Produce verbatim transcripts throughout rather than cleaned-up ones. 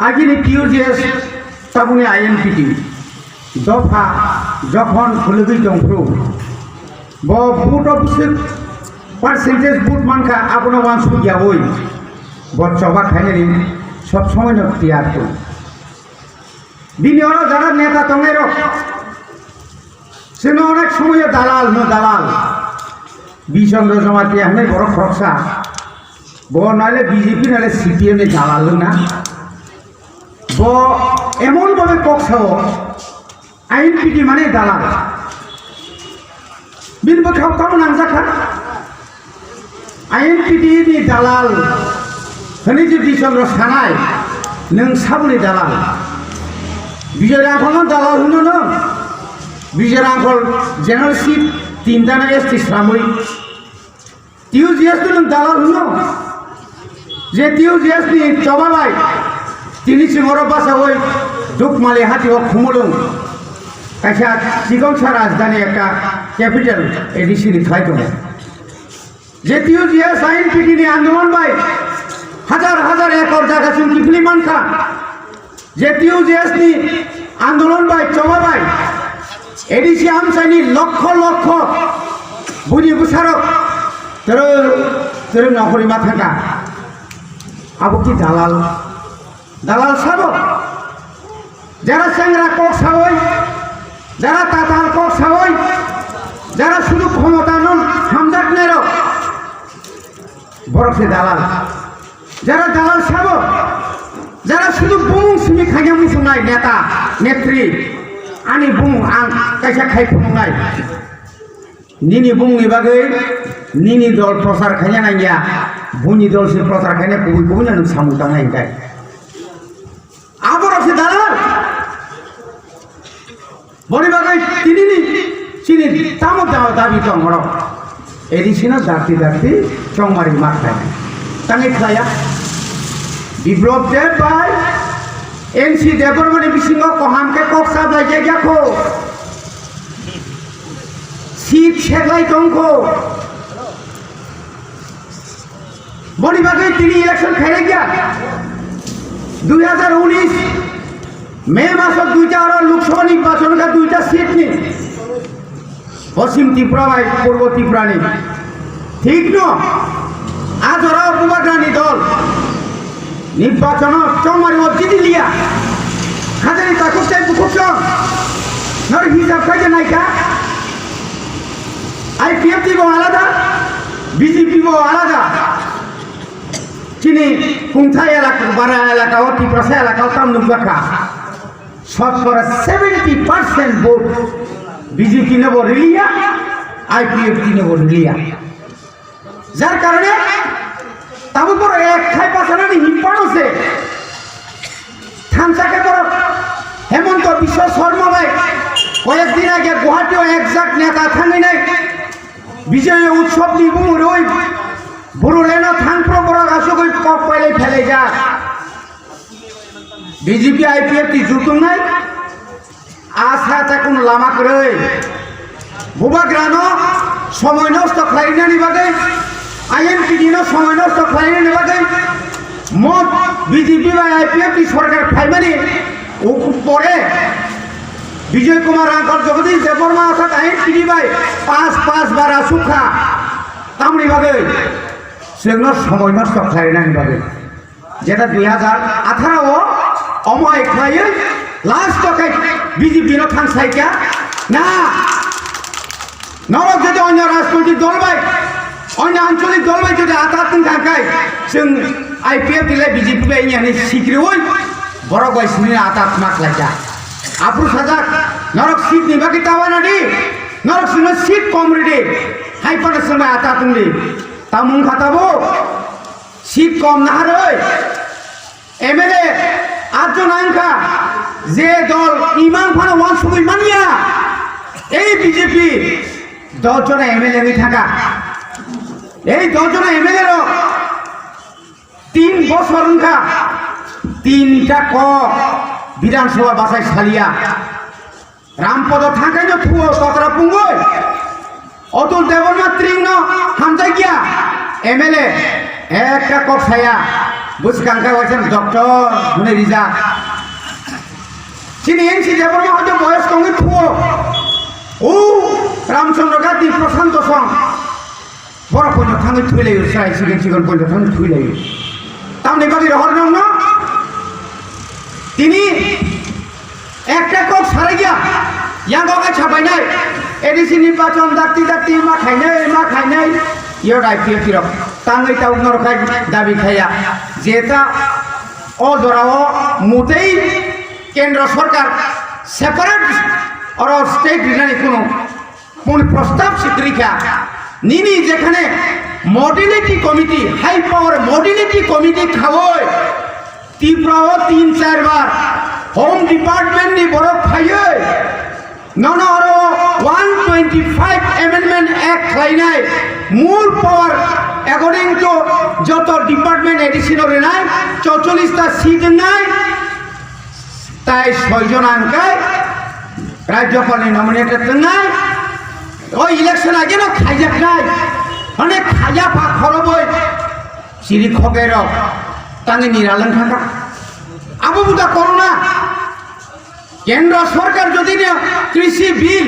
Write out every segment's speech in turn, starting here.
Agini T U G S tabukni I N P T dopha jokhon khulugwi tongphuru, bo vote of six percentage vote mankha, abono wansuk yaui bo choba khainani sob somoino tiyar tong. Bini oro jara neta tongnairok, chwngno onek somoyo dalal hwno, dalal. Bichandra Jamatia hwnwi borok khoroksa, bo naile B J P naile C P M ni dalal wngna. Bo emon bhabe kok sao, I N P T mane dalal. Bini bwkhao tamo nangjakha? I N P T ni dalal hwnwi je Bichandra sanai, nwng saboni dalal? Bijoy Rangkholno dalal hwno nwng? Bijoy Rangkhol general seat tintano S T sramwi T U G S no nwng dalal hwno? Je T U G S ni choba bai tini chwng oro bachaui Dukmali hati o Khumulwng kaisa chikon sa rajdhani, ekta capital A D C ni khlai tongo. Je T U G S I N P T ni andolon bai hajar hajar ekor jaga chwng kiphilwi mankha. Je T U G S ni andolon bai, choba bai, A D C amchaini lokho lokho buini bwsarok twrwng twrwng nokhorwi ma thangkha. Abo ki dalal? Dalal sabo? Jara sengra kok sawi, jara tatal kok sawi, jara sudu khomota no hamjaknairok, borok se dalal. Jara dalal sabo, jara sudu bumung simi khaina muchungnai neta, netri, ani bumung ang kaisa khai phunuknai. Nini bumungni bagwi nini dol prochar khaina nangya, buini dol se prochar khaina kubui kubui no nwng samung tangnai hinkhe. Aborok se dalal. Boni bagwi tinini chini tamo tamo dabi tong oro. A D C no dakti dakti chongmari ma khlai. Tangwi khlaiya. Biplop Deb bai N C Debbarmani bisingo koham khe kok sablai jak ya kho. Seat seklai tong kho. Boni bagwi tini election khairokya. Dui hajar unis May maso duita oro Lok Sabha nirbachon kha, duita seat ni, Poschim Tripura bai Purbo Tripura ni. Thik no? A jora o Bubagrani dol nirbachono chongmari o jiti liya. Hajani takhuk tei bukhuk song nor hisab khaikhe naikha. I P F T bo alada, B J P bo alada. Chini Kungthai elaka, bara elaka o, Tiprasa elaka o tam nukjakha. Shotkora seventy percent vote B J P no bo riliya, I P F T no bo riliya. Jar karone tabuk borok ek khai bachanani himpano se thansa khe borok Hemanta Biswa Sarma bai koyek din age Guwahati o ek jak neta thangwi nai Bijoy Utsav ni bumung rwi Boroleno thangphro borok asugwi kok pailai phelaijak. B J P I P F T jutungnai asa ta kunu lama kwrwi. Bubagrano somoi nosto khlainani bagwi, I N P T no somoi nosto khlainani bagwi, mo B J P bai I P F T sorkar phaimani uk-, pore Bijoy Kumar Rangkhol, Jagadish Debbarma asat I N P T bai pas pas bar asuk kha. Tamoni bagwi chwngno somoi nosto khlainani bagwi. Jeta dui hajar atharo o omo hai khlaiwi last o khai B J P no thang sai kha na. Norok jodi onyo rajnoitik dol bai, onyo ancholik dol bai jodi atat wng kha khai, chwng I P F T le B J P bai wngya hinwi sikriwi borok bai sini atat ma khlai kha. Aphuru sajak, norok seat ni bagwi ta wana di, norok chwngno seat kom ridi, hai phano chwng bai atat wng di. Tamo wng kha tabuk? Seat kom naharwi M L A atjon wngkha, je dol imang phano wansugwi manya, ei B J P dos jona M L A wngwi thangkha. Ei dos jona M L A rok tin bosor wngkha, tinta kok Bidhan Sabha bachai saliya. Rampodo thangkaino thuo totra pungwi. Otul Debbarma tringno hamjakya M L A ekta kok saya. Bwskang khe waisa doctor hwnwi rijak. Chini N C Debbarma hoito boyos tongwi thuo. O Ramchandra Gandhi, Prashant Kishore. Borok poito thangwi thwilaio, chwrai sikon sikon poito thangwi thwilaio. Tamni bagwi rohor nongno? Tini ekta kok sarai ya, yango khe sabainai, A D C nirbachon dakti dakti ma khainai, ma khainai, yo dai pio tirok. Tangwi tau norok khai dabi khaiya. Jeta o jorao mutei kendro sorkar separate oro state rinani kunu, kunu prostab si kwrwi kha. Nini jekhane modality committee, high power modality committee khaoi, Tripura o tin char bar Home Department ni borok phaiwi nono oro one twenty five Amendment Act khlainai, more power according to joto department A D C no rinai, chorchollis ta seat wngnai, tai soi jon ang khe Rajyapal ni nominated wngnai, o election age no khaijaknai, hone khaiya pha khoroboi. Chiri khokerok tangwi niralwng thangkha. Abo buda corona. Kendra sorkar jodi ni krishi bill,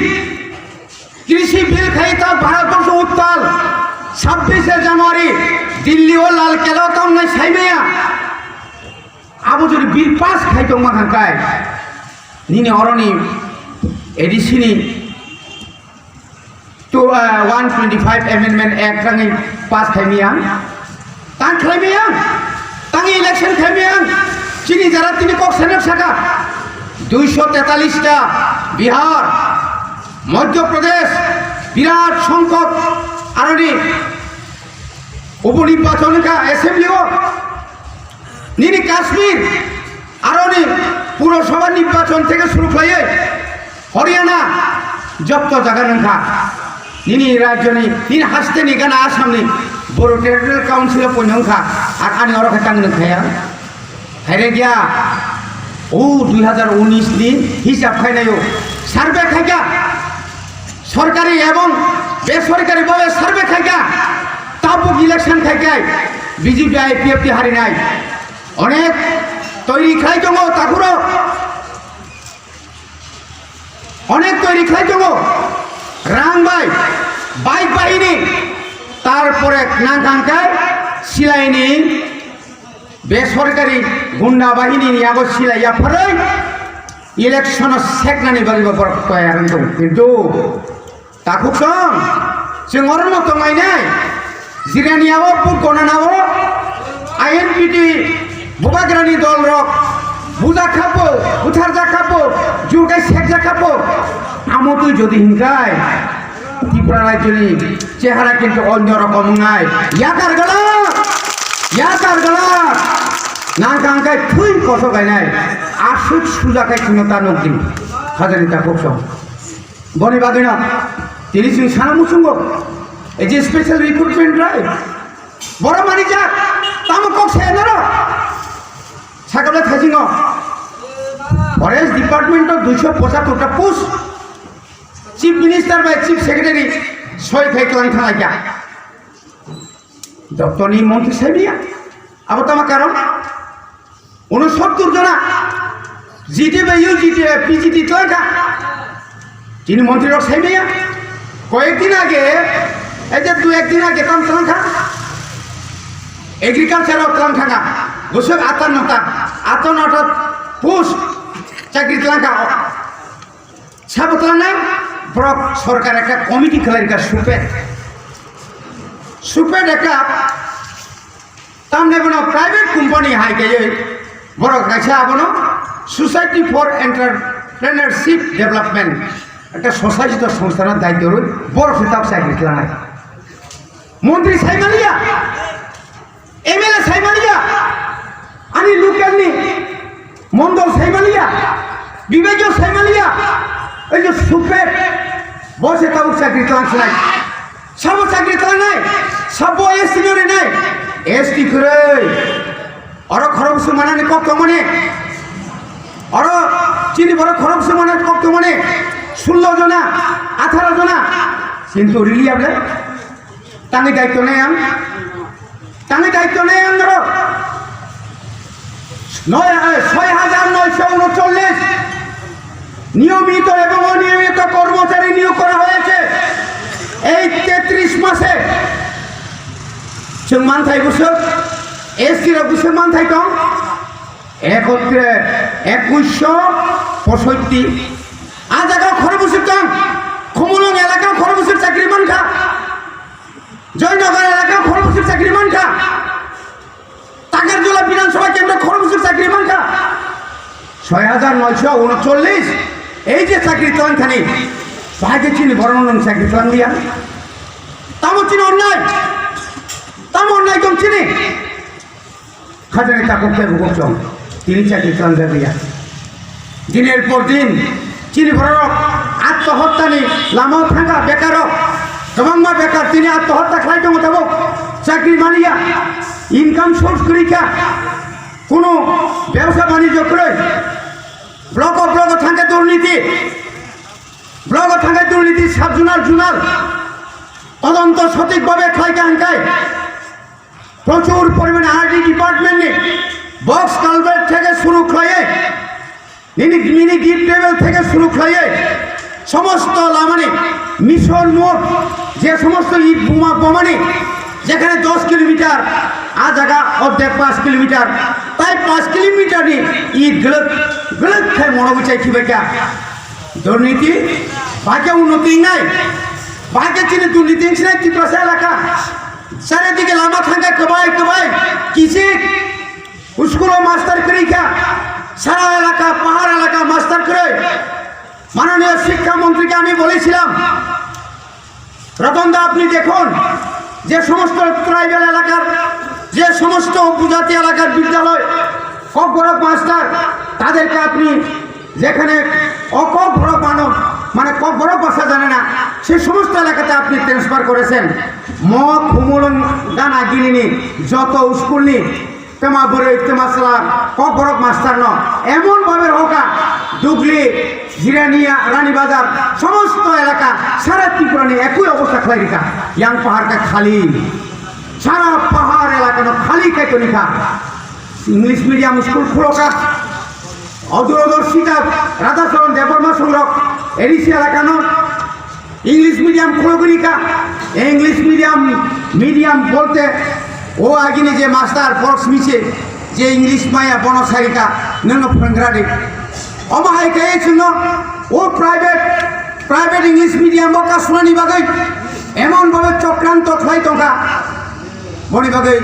krishi bill khai ta Bharat borso uttal, sabbish January Delhi o Lal Kela o tongnai saimaya. Abo jodi bill pass khai tongma khan kai, nini oroni A D C ni To, ah, one twenty five Amendment Act tangwi pass khaimiyang, tang khlaimiyang, tangwi election khaimiyang, chini jara tini kok senep saka, duiso tetalis ta Bihar, Madhya Pradesh, birat songkot aroni upo nirbachon wngkha assembly o, nini Kashmir, aroni Purasabha nirbachon theke suru khlaiwi Haryana jotto jaga nangkha. Nini rajyoni, nini hasteni gana Assamni Bodo Territorial Council o poino wngkha. Ar ani oro khe tang nangkhaya. Haire gya, o dui hazar unis ni hisab khainayo survey khaikha. Sorkari ebong besorkari bhabe survey khaikha. Tabuk election khaikhai B J P I P F T harinai. Onek toiri khlai tongo takhurok. Onek toiri khlai tongo. Rang bai, bike bahini, tarpore nang kangkai silaini besorkari gunda bahini ni yago silai yapharoi election o seknani bagwi bo borok toyar wng tongo. Kintu Takhuk tong, chwng orono tonglainai. Jirania o, Bukonana o, I N P T, Bubagrani dol rok, bujak khapo, butharjak khapo, jurkai sekjak khapo. Amo twi jodi hinkai, Tripura rajyoni chehara kintu onyo rokom wngnai. Yakar galak, yakar galak. Nang kangkai thui koso gainai. Asuk sujakai chwngno ta nukdi. Hajani takhuk tong. Boni bagwino tini chwng sana muchungo, ei je special recruitment drive, borok manijak, tamo kok saya noro? Sakabla thajingo, Forest Department o duiso pochattor ta post, Chief Minister bai Chief Secretary soi khai tlang thanglaikha. Doptorni montri saimaya. Abo tama karon? Unosottor jona G T bai U G T bai P G T tlangkha. Chini montri rok saimaya. Koyek din age, ei je dui ek din age tam tlangkha. Agriculture rok tlangkha. Gosok atar nota, atar nota post chakri tlangkha. Sabo tlangnai, borok sorkar ekta committee khlai rikha, SUPET. SUPET ekta, tamni bono private company hai kaiwi, borok kaisa abono Society for Entrepreneurship Development, ekta society to songstha no daityo rwi, borok se tabuk chakri tlangnai. Montri saimaliya, M L A saimaliya, ani local ni mondol saimaliya, bibekyo saimaliya, ei je SUPET, bo se tabuk chakri tlang sinai. Sabo chakri tlangnai, sabo S T no rinai, S T kwrwi. Oro khorok bwswk manani kok tongmani, oro chini borok khorok bwswk manani kok tongmani, sullo jona, atharo jona, kintu riliya ble. Tangwi daityo nai ang. Tangwi daityo nai ang norok. নয়, এ, ছয় হাজার নয়শো ঊনচল্লিশ নিয়মিত এবং অনিয়মিত কর্মচারী নিয়োগ করা হয়েছে এই তেত্রিশ মাসে। Chwng manthai bwswk, S T rok bwswk manthai tong, ekhotre ekushsho posoitti. A jaga khoro bwswk tong, Khumulwng elaka khoro bwswk chakri mankha, Joynagar elaka khoro bwswk chakri mankha. Takarjala Bidhan Sabha kendro khoroksa chakri mankha. Soi hajar noisho unochollis, ei je chakri tong thani, bahai khe chini borokno nwng chakri tlang liya. Tamo chini onnai, tamo onnai tong chini. Khajani takhuk tei bukhuk chong, tini chakri tlang jak liya. Diner por din chini borok atmohottani lamao thangkha, bekarrok kwbangma bekar tini atmohotta khlai tongo tabuk, chakri maliya, income source kwrwi kha, kuno bebsa banijyo kwrwi, blogo blogo thangkhe durniti, blogo thangkhe durniti, sub zonal zonal todonto sothik bhabe khlai kha hwnkhe, প্রচুর পরিমাণে আরডি ডিপার্টমেন্টনি box culvert থেকে শুরু করে mini mini deep level থেকে শুরু করে সমস্ত লামানি মিশন মোড় যে সমস্ত ইট বোমা বোমানি যেখানে দশ কিলোমিটার, আ জায়গা অর্ধেক পাঁচ কিলোমিটার, তাই পাঁচ কিলোমিটারনি ইট গ্লক গ্লক খাই মনো বিচাই খিবাইকা দুর্নীতি, বাকি উন্নতি নাই, বাকি চিনি দুর্নীতি নাই ত্রিপুরা এলাকা। চারিদিকে লামা থাকা কবাই কবাই কিসিক স্কুলো মাস্টার করিকা সারা এলাকা পাহাড় এলাকা মাস্টার করে মাননীয় শিক্ষামন্ত্রীকে আমি বলেছিলাম, রতন দা, আপনি দেখুন যে সমস্ত ট্রাইবাল এলাকার, যে সমস্ত উপজাতি এলাকার বিদ্যালয়, ককবরক মাস্টার, তাদেরকে আপনি যেখানে অককবরক মানব, মানে ককবরক ভাষা জানে না, সেই সমস্ত এলাকাতে আপনি ট্রান্সফার করেছেন। মগ, খুমুলুং, গানা, গিনিনি, যত স্কুলনি তেমা bwrwi, তেমা chwla, kokborok master no emon bhabe rohoka, Dugli, Jirania, Rani Bazar, somosto elaka, sara Tripura ni ekoi obostha khlai rikha. Yang pahar khe khali, sara pahar elaka no khali khai toni kha. English medium school khulo kha, odur odur sida Radhacharan Debbarma songrok, A D C elaka no, English medium khulogwi rikha. English medium, medium bolte o agini je master borok simi se je English maya bono sai rikha, nwngno phwrwnggra di. Omo hai khe chwngno o private, private English medium o kasunani bagwi emon bhabe chokranto khlai tongkha. Boni bagwi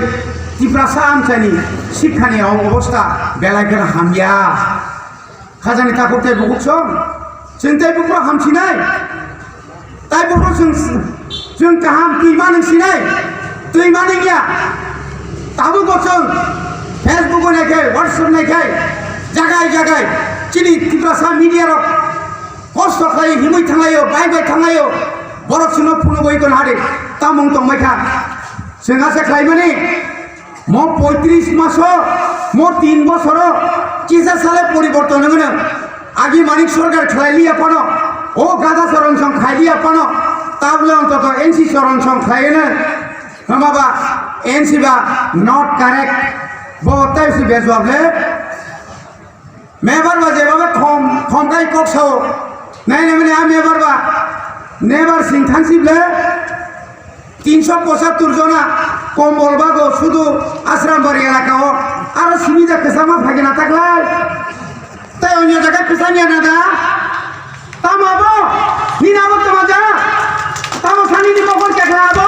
Tiprasa amchaini sikhani obostha belai kheno hamya. Khajani takhuk tei bukhuk song, chwng tei bukhuk hamsinai, tei bukhuk chwng, chwng kaham twi manwi sinai, twi manwi ya. Tabukbo chwng Facebook o naikhe, WhatsApp naikhe, jagai jagai chini Tiprasa media rok kosto khlai himwi thanglaio, bai bai thanglaio, borok chwngno phunugwi kono hari tamung tongbai kha. Chwng asa khlaimani. Mo poitris maso, mo tin bosoro kisa sale poriborton wngno. Agi Manik Sarkar khlai liya phano, o Gada Charan Song khlai liya phano, tabole ontoto N C Charan Song khlai no. Hama ba N C ba not correct. Bo tai si bejwab le. Member ba jeba ba khom, khom kai kok sao. Nai nai mani a member ba. Nebar sing thang sib le. Tinsho pochattor jona kombol bago sudu Asrambari elaka o, aro simi da kwchangma phai gana taklai. Tai onyo jaga kwchang ya na da? Tamo abo? Nini abo tamo ja? Tamo sani ni mokol kekla abo?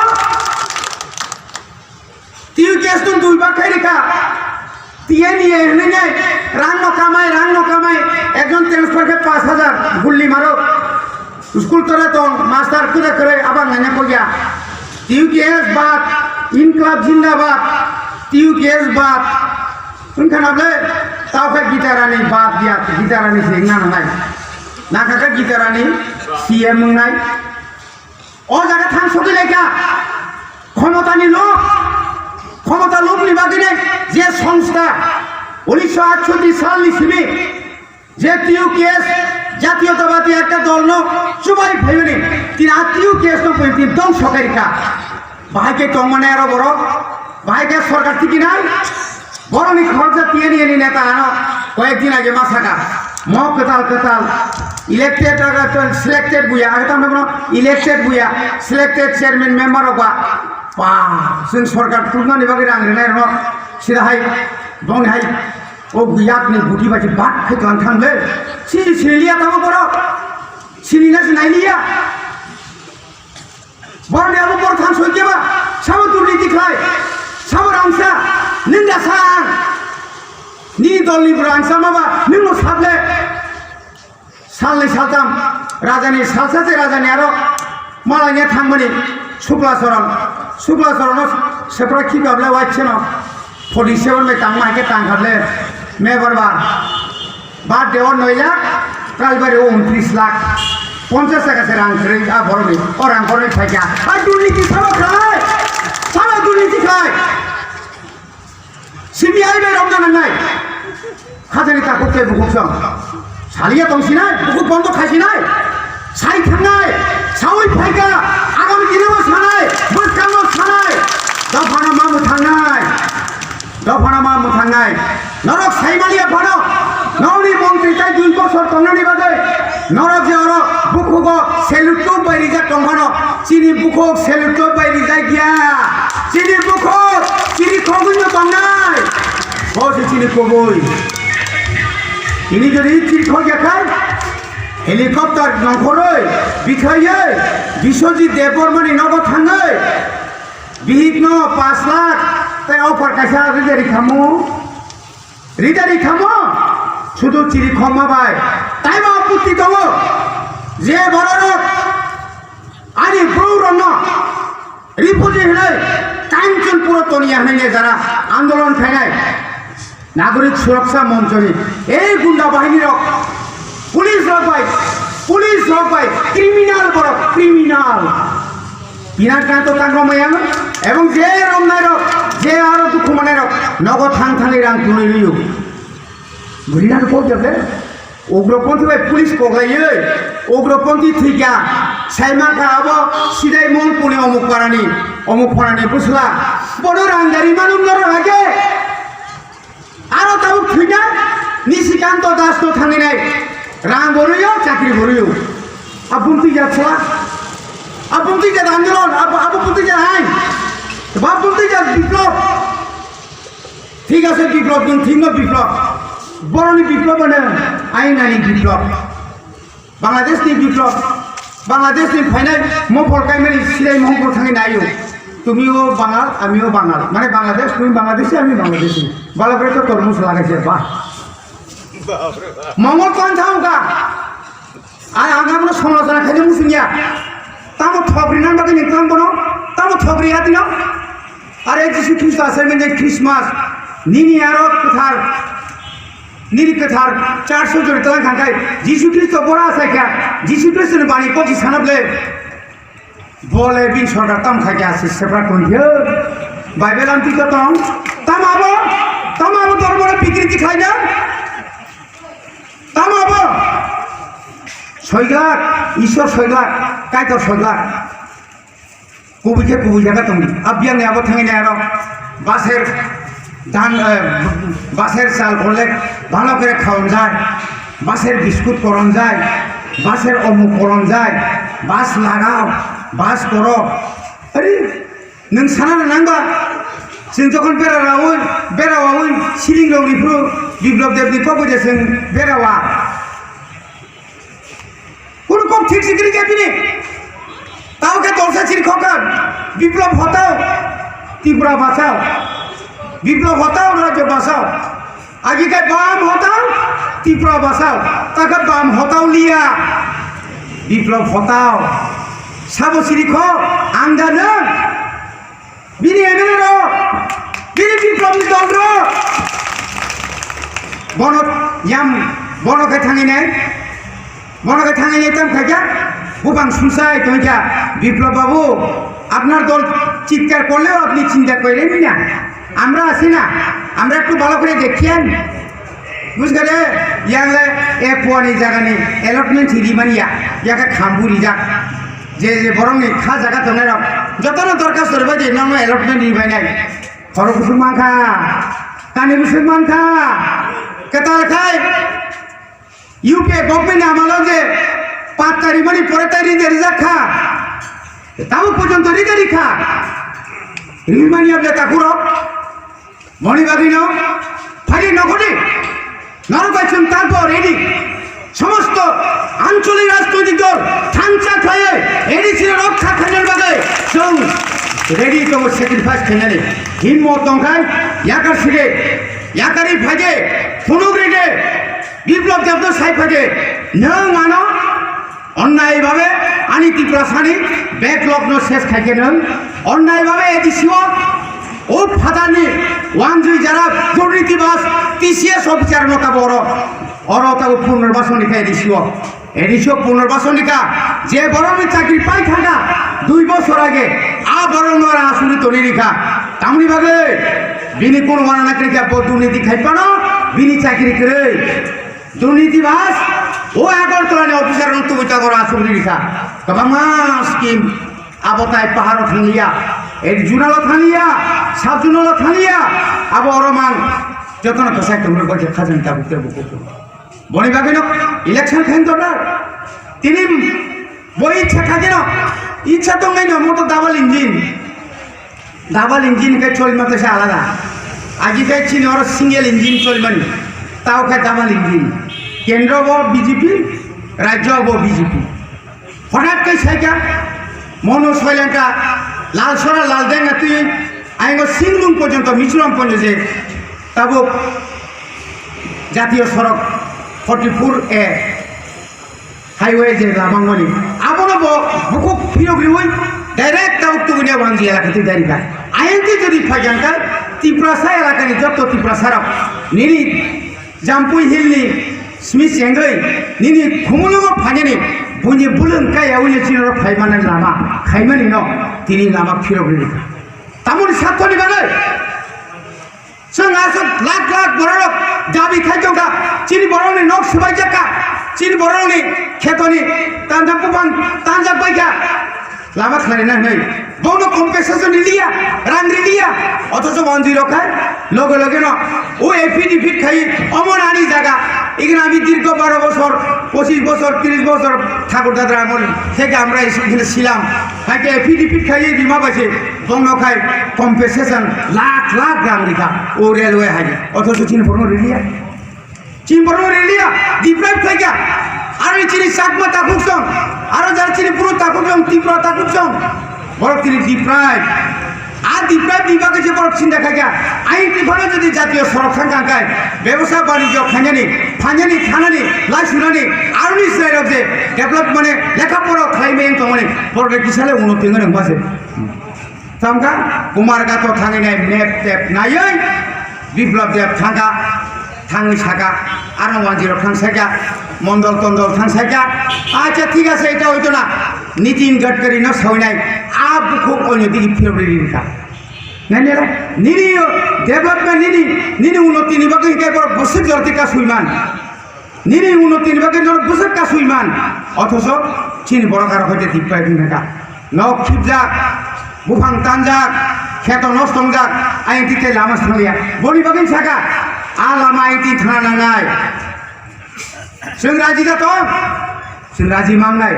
T U K S tun dui bak khai rikha. T N E hwnwi nai, rang no kamai, rang no kamai, ekjon transfer khe paanch hajar gulli maro. School tore tong, master kwrwi kwrwi abang nanya kogya. T U K S bad, Inklab Zindabad, T U K S bad. Wngkha na ble, tao khe Gita Rani bad ya, Gita Rani se wngna nangnai. Nangkha khe Gita Rani C M wngnai. O jaga thang sogwi laikha. Khomotani lob, khomota lobni bagwino je songstha unisho atshoti salni simi je T U K S jatiyotabadi ekta dolno chubai phaimani, tini a T U K S no phaimani tini dongso khairikha. Bahai khe tongmani aro borok, bahai khe sorkar tikinai. Borokni khoroksa tiyani yani neta ano koyek din age ma saka. Mo kwtal kwtal elected aga to selected buya, aga tamo bono elected buya, selected chairman member rok ba. Ba, chwng sorkar tubnani bagwi rang rinai rok sida hai bong hai o yakni guti bai bat khe tlang thang le. Si sini liya tamo borok. Sini na sinai liya. Borokni abo borok than soi khe ba, sabo durniti khlai, sabo rangsa, nwng da sa ang. Nini dolni borok rangsa ma ba, nwng no sable. Salni saltam, rajani salsa se rajani aro malainya thangmani Sukla Soron, Sukla Soron no sepra khi kable wacheno. Forty seven bai tangma hai khe tang kha le, me barbar. Bar deo noi lakh, pral bai reo untris lakh. Ponchas taka se rang kwrwi a boroni, o rang boroni phaikha. A durniti sabo khai, sabo durniti khai. C B I bai romna nangnai. Hajani takhuk tei bukhuk song. Saliya tongsinai, bukhuk bondo khaisinai. Sai thangnai, saui phaikha, agam jinabo sanai, bwskango sanai. Dophano ma mwthangnai. Dophano ma mwthangnai. Norok saimaliya phano. Nokni montri tai dui bosor tongnani bagwi. Norok je oro bukhugo selutop bai rijak tongphano. Chini bukhuk selutop bai rijak ya. Chini bukhuk chiri khogwino tongnai. Bo se chini koboi. Ini jodi chiri khogya khai. Helicopter nongkhorwi bithaiwi Biswajit Debbarmani nogo thangwi bihikno pash lakh tei offer kaisa rijari khamu, rijari khamu sudu chiri khokma bai. Taibo aputti tongo je bororok ani broukrokno refugee hwnwi Kanchanpuro toniya hwnwi jara andolon khainai. Nagorik Suraksa Monchoni ei gunda bahini rok, police rok bai, police rok bai criminal borok, criminal. Pinang kanto tango mayang ebong je romnai rok, je aro dukhu manai rok nogo thang thangwi rang tunui riyo. Burinan ko jabe ugroponthi bai police koglaiwi ugroponthi thwikha. Saimaka abo sidai Mongpuni omuk parani, omuk parani bwsla. Bono rang dari manum norok hake. Aro tabuk thwina Nishikanta Das no thanginai rang borwiyo chakri borwiyo. Abumti jat sala. Abumti jat andolon, ab-, abumti jat ain. Abumti jat biplop. Thik ase biplop, nwng thik no biplop. Boroni biplop mane ainani biplop. Bangladesh ni biplop, Bangladesh ni phainai mopol kaimani silai mohongpor thangwi naio. Tumiyo Bangal, amiyo Bangal. Mane Bangladesh, tumi Bangladeshi, ami Bangladeshi. Balabrai to tormos lagaise, bah. Mongol kon thangka. Ai ang abono somlojona khaina musungya. Tamo thok rinan bagwi ni tang bono, tamo thok ri atino. Are Jisu Khristo asai manya Christmas, nini aro kwthar, nini kwthar church o jori tlang khangkai, Jisu Khristo bora asai kha, Jisu Khristo ni bani kochi sanable, bole bin sorkar tam khai kha se sepra tongkhe, Bible am tito tong, tam abo, tam abo dormo no bikriti khaina, tam abo, soiglak, Isor soiglak, Kaitor soiglak. Kubui khe kubui jaga tongo. Abiyang ni abo thangwi nai aro baser dan, eh, baser chal korlek bhalo kore khaonjai, baser biskut koronjai, baser omuk koronjai, bas lagao, bas koro. Ari, nwng sana nang ba? Chwng jokhon bera raui, bera waui, siling rok riphuru, Biplop Deb ni kok bai je chwng bera wa. Kunu kok thik sikiri khe bini. Tao khe tolsa chiri khokha. Biplop hotao, Tripura bachao. Biplop hotao, rajyo bachao. Agi khe bam hotao, Tripura bachao. Ta khe bam hotao liya. Biplop hotao. Sabo chiri kho, ang da nwng. Bini M L A rok, bini Biplopni dol rok, bono yam, bono khe thangwi nai, bono khe thangwi nai tam khaikha, bupang sumsai tongkha, "Biplop babu, apnar dol chitkar korleo apni chinta koiren na, amra achi na, amra ekটু bhalo kore dekhiyan." Bujhkha de, yang le ek puani jagani allotment thwi rimani ya, ya khe khambu rijak. Je je borokni kha jaga tongnairok, jotono dorkhasto rwbaidi nokno allotment ribainai. Khorok kuchuk mankha. Kani bwswk mankha, kwtal khai U P A government amalo je patta rimani pore tai ride rijak kha, tamo porjonto ride rikha, rimani abja takhurok, boni bagwino phari nokhoni norok bai chwng talbo ready. Somosto ancholik rajnoitik dol thansa khlaiwi A D C rok rokha khainani bagwi chwng ready tongo sacrifice khainani. Himmo tongkhai yakar side, yakari phaide, phunuk ride, Biplab Debno sai phaide, nwng ano onnai bhabe ani Tiprasani backlog no ses khaikhe nwng onnai bhabe A D C o O phatarni wanjwi jara durnitibas T C S officer no tabo oro, oro tabo punarbason rikha A D C o. A D C o punarbason rikha, je borokni chakri pai thangkha dui bosor age, a borokno oro asuri toni rikha. Tamni bagwi bini kun wana nakrikha bo durniti khai phano bini chakri kwrwi. Durnitibas o Agartala ni officer rok tubui ta oro asuri rikha. Kwbangma scheme Abo tai paharo thangliya, ek junalo thangliya, sub junalo thangliya, abo oro mang jotono kwchai tongrok bai khe khajani tabuk tabuk khe. Boni bagwino election khain to na. Tini bo ichha thakeno, ichha tongnaino moto double engine. Double engine khe cholma khe sa alada. Agi khe chini oro single engine cholmani. Tao khe double engine. Kendro bo B J P, rajyo bo B J P. Hothat khe saikha, mono soilengkha, lal sora lal denga twi, aingo singlung porjonto Mizoram porjonto je tabuk jatiyo sorok forty four A highway je lamangmani, abono bo bukhuk phirok riwi direct tabuk tubuni wanji elaka twi dari ba. Ayang twi jodi phaikha khe Tiprasa elakani jotto Tiprasa rok nini Jampui Hill ni simi chengwi nini khumulwngo phainani buini bulwng kaya uni chini oro phaimani lama khaimani no tini lama phirok rikha. Tamoni sathoni bagwi chwng aswk lakh lakh bororok dabi khai tongkha, chini borokni nok swbaijak kha, chini borokni khetoni tanjak buphang tanjak baikha. Lama khlaina hwnwi bono compensation riliya, rang riliya, othocho wanjwi rok khai loge loge no o affidavit khai omo nani jaga, igna ami dirgho baro bosor, pochish bosor, trish bosor thakur dadra amol theke amra isu khile silam, haike affidavit khai rima baise bono khai compensation lakh lakh rang rikha o railway hai, othocho chini borokno riliya. Chini borok riliya, deprive khlaikha. Aro chini Chakma takhuk song, aro jara chini Bru takhuk song, Tripura takhuk song, borok chini deprive. A deprive ni bagwi se borok sinda khaikha. Ain tiphano jodi jatiyo sorok thang thang khai, bebosa banijyo khainani, phainani, thanani, lai sunani, aroni chwrairok je develop mane lekha pora khlai maya tongmani, borok le kisale uno tengmani hwnba se. Thangkha, Kumar Gato thangwi nai map tap naiwi Biplab Deb thangkha, thangwi sakha, ano wanjwi rok thang sakha, mondol tondol thang sakha, acha thik ase, eta hoito na, Nitin Gadkari no sawi nai, a bukhuk onyo digi phirobri ri kha. Nai nai, nini development nini, nini unnoti ni bagwi hinkhe borok bwswk jorti ka swiman. Nini uno tini bagwi norok bwswk kasui man, othocho chini borok aro hoite deprive wngkha. Nok khibjak, buphang tanjak, kheto nosto wngjak, ayang twi tei lama swngliya. Boni bagwi saka, a lama ayang twi thangna nangnai. Chwng raji da tong, chwng raji mangnai,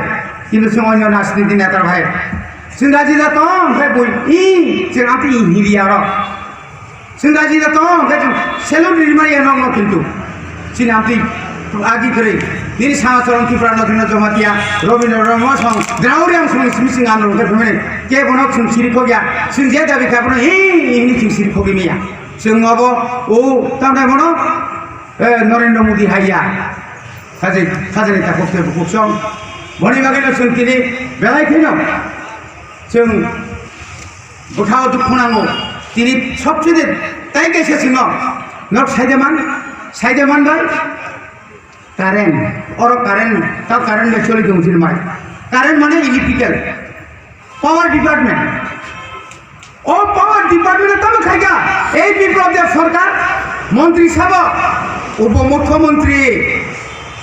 kintu chwng onyo rajniti neta rok hai. Chwng raji da tong, hwnkhe bui, i, chwng amtwi i hiriya rok. Chwng raji da tong, hwnkhe chwng salute rimani ya nokno kintu. Chini amtwi agi kwrwi. Nini Samacharan Tripura no Dino Jamatia, Robindra Rama song, Drauriang song simi sing ano hwnkhe phimani. Kebono chwng siri khogya, chwng je dabi kha bono hi, hi hini chwng siri khogwi maya. Chwng obo, o, tamni bono, eh, Narendra Modi haiya. Sajai, sajani takhuk se bukhuk song. Boni bagwi no chwng tini belai kheno. Chwng bwkhao dukhu nango. Tini sobchini tai kaisa sino. Nok saide man, saide man bai. Current, oro current, tao current bai choli tong sini mai. Current mane electrical. Power department. O power department tamo khaika. Ei Biplab Deb sarkar, montri sabo, upo mukhyamantri,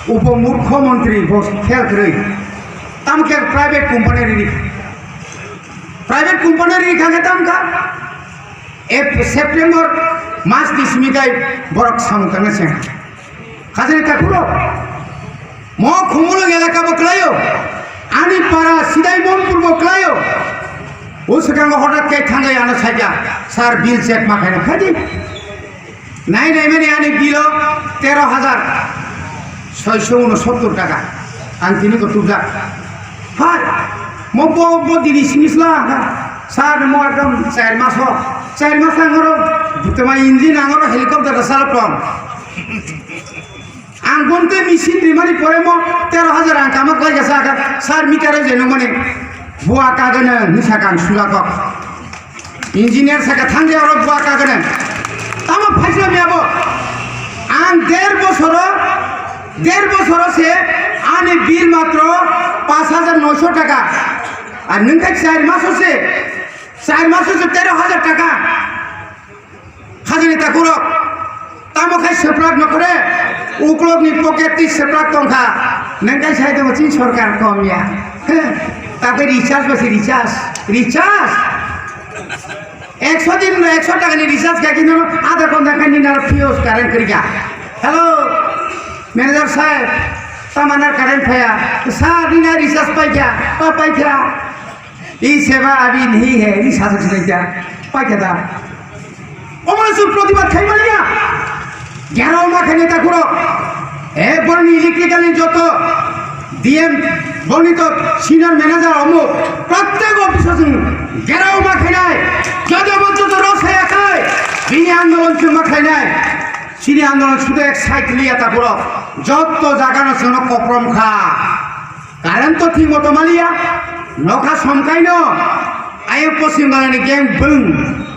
upo mukhyamantri bo khel kwrwi. Tamo khe private company rini. Private company ri kha khe tam kha. Ep-, September Mas ni simi kai borok samung tangna se. Khajani takhuro. Mo Khumulwng elaka bo klaio. Ani para Sidai Monpur bo klaio. O swkango hotat kai thangai ano saikha, "Sir, bill check ma khaino khadi." Nai nai mani ani bill o tero hajar soiso unosottor taka. Ang tini ko tubjak. Hai, mo bo, bo dini sinisla. Sir, mo ekdom chair maso. Chair maso angoro butama engine angoro helicopter da salo tong. Ang bonte machine rimani pore mo tero hajar ang kamak lai gasa ka, sir meter o jeno mani bua kagana ni sakang sula kok. Engineer saka thangde oro bua kagana. Tamo phaisla mi abo. Ang der bosoro, der bosoro se ani bill matro pash hajar noisho taka. Ar nungkha char maso se, char maso se tero hajar taka. Khajani takhurok, tamo khai seplak nokhore, uklok ni pocket ti seplak tongkha. Nengkai sai tongo chini sorkar kom ya. He, takhai recharge basi recharge, recharge. Ekso din no ekso taka ni recharge kaki no adha ghonta kani naro fuse current krika. Hello, manager saheb, tamana current phaya. Sir, nina recharge paikha, pa paikha. I seva abhi nahi hai, i sasok sinaikya, paikya da. Omo sung protibad khai maliya. Gero ma khai neta kuro. E borni electrical ni joto D M borni to senior manager omo. Prottek office o sung gero ma khai nai. Joto bo joto rosaya khai. Bini andolon chuma khai nai. Sini andolon sudo ek side liya ta kuro. Joto jaga no sung no koprom kha. Current to thik moto maliya, nokha somkaino, ayang Poschim Bangalni gang bung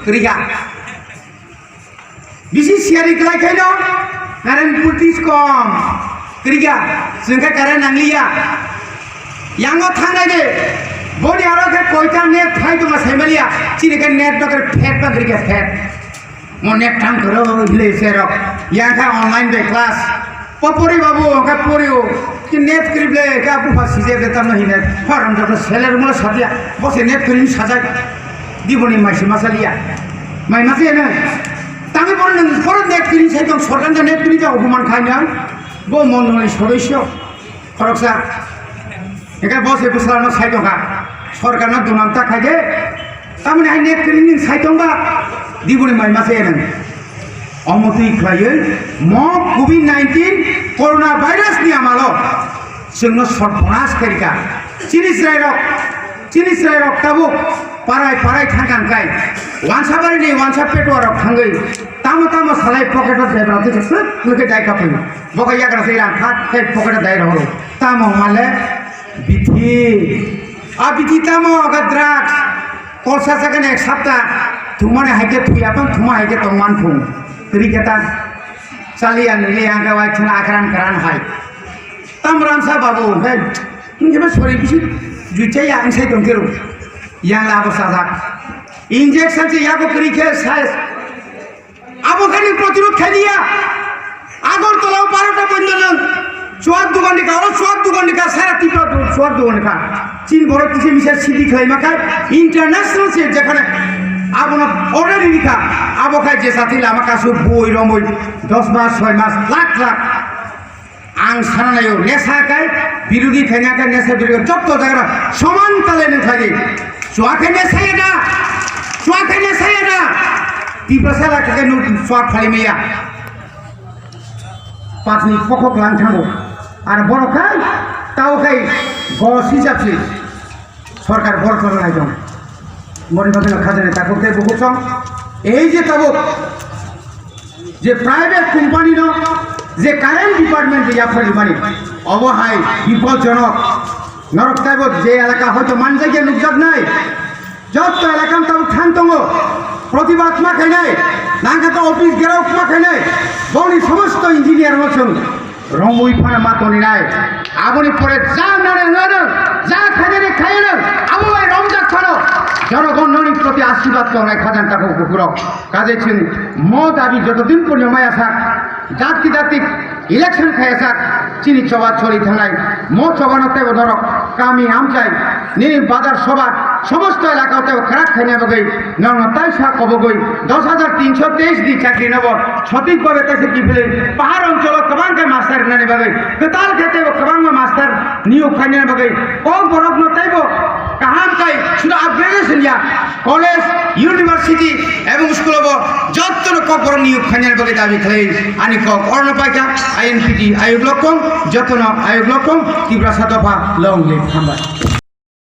kriga. Bisi siyari klai khaino, current voltage kom kriga, chwngkhe current nangliya. Yango thangnai de, boni aro khe koita net phai tongma saimaliya, chini khe net nokre phet ba kriga phet. Mo net thang koro hile serok. Yang kha online bai class. Po pori babu, hwnkhe pori o. Ki net kri ble, ka bu pha sije de tamno hine. Haram joto seler mo sadia. Bo se net kri sajak. Di boni mai se masaliya. Mai mase ne. Tangi bor nang, bor net kri sai tong sorkan da net kri ja obuman khai nang. Bo mon nang sodosyo. Khoroksa, hingke bo se bwsarokno sai tongkha, sorkarno dunam ta khaide, tamoni hai net kwrwini sai tongba, diboni mai mase nang. Omo twi khlaiwi mo covid nineteen corona virus ni amalo chwngno sorbonas khairikha. Chini chwrairok, chini chwrairok tabuk parai parai thangkha hwnkhe, wansa barini wansa petuarok thangwi tamo tamo salai pocket o debra twi swk lwkhe dai kapui. Bo khe yagra se rang khat khe pocket dai rohoro. Tamo male bithi. A bithi tamo ga drugs. Kolsa sakani ek sapta thumani hai khe thuya tong, thuma hai khe tong man phung. Kri khe ta. Chali an le ang ga wai chana akran kran hai. Tam ram sa babu hai. Ngi ba sori bisi juicha ya ang sai tong kero. Yang la bo sajak. Injection se ya bo kri khe sai. Abo khani protirod khai liya. Agartala o barota bondo nang. Chuak dugan dika, oro chuak dugan dika, sara Tripura chuak dugan dika. Chin borok kisa misa sidi khlai makai international se jekhane abono order rikha. Abo khai je sati lama kasu boi romoi dos mas, soi mas, lakh lakh. Ang sananayo nesa kai birodhi khaina kai nesa birodhi jotto jaga soman tale nung thagi. Chua khaina saya da, chua khaina saya da. Tiprasa la khakai nung chua phali maya. Patni pokok lang thango. Ar borok khai tao khai gos hisab si. Sorkar bor kono nai dong. Boni bagwi no khajani tabuk tei bukuchong. Ei je tabuk je private company no je current department je yaphar rimani, obo hai bipodjonok. Norok taibo je elaka hoito manjakya nukjaknai, jotto elaka no tabuk thang tongo, protibad ma khainai, nangkha to office gherao ma khainai, boni somosto engineer no chwng romwi phano ma toninai. Aboni pore ja nare nare, ja khainare khainare, abo bai romjak phano jonogon noni proti ashirwad tongnai khajani takhuk bukhurok. Kaje chwng mo dabi joto din porjonto maya sak, dakti dakti election khaya sak, Chini choba choli thangnai, mo chobano teibo norok kami amchai, nini bazar sobha, somosto elaka teibo kwrak khaina bagwi norokno taisa kobogwi dos hajar tinsho teis ni chakri nobo sothik bhabe taisa kiphilwi pahar oncholo kwbang khe master rinani bagwi, kwtal khe teibo kwbangma master niyok khainani bagwi kok borokno teibo kaham khai suda upgradation ya college, university ebong school o bo jottono kokborok niyok khainani bagwi dabi khlai ani kok. Orono paikha I N P T ayuk lokong, jottono ayuk lokong, Tiprasa dopha long live, hambai.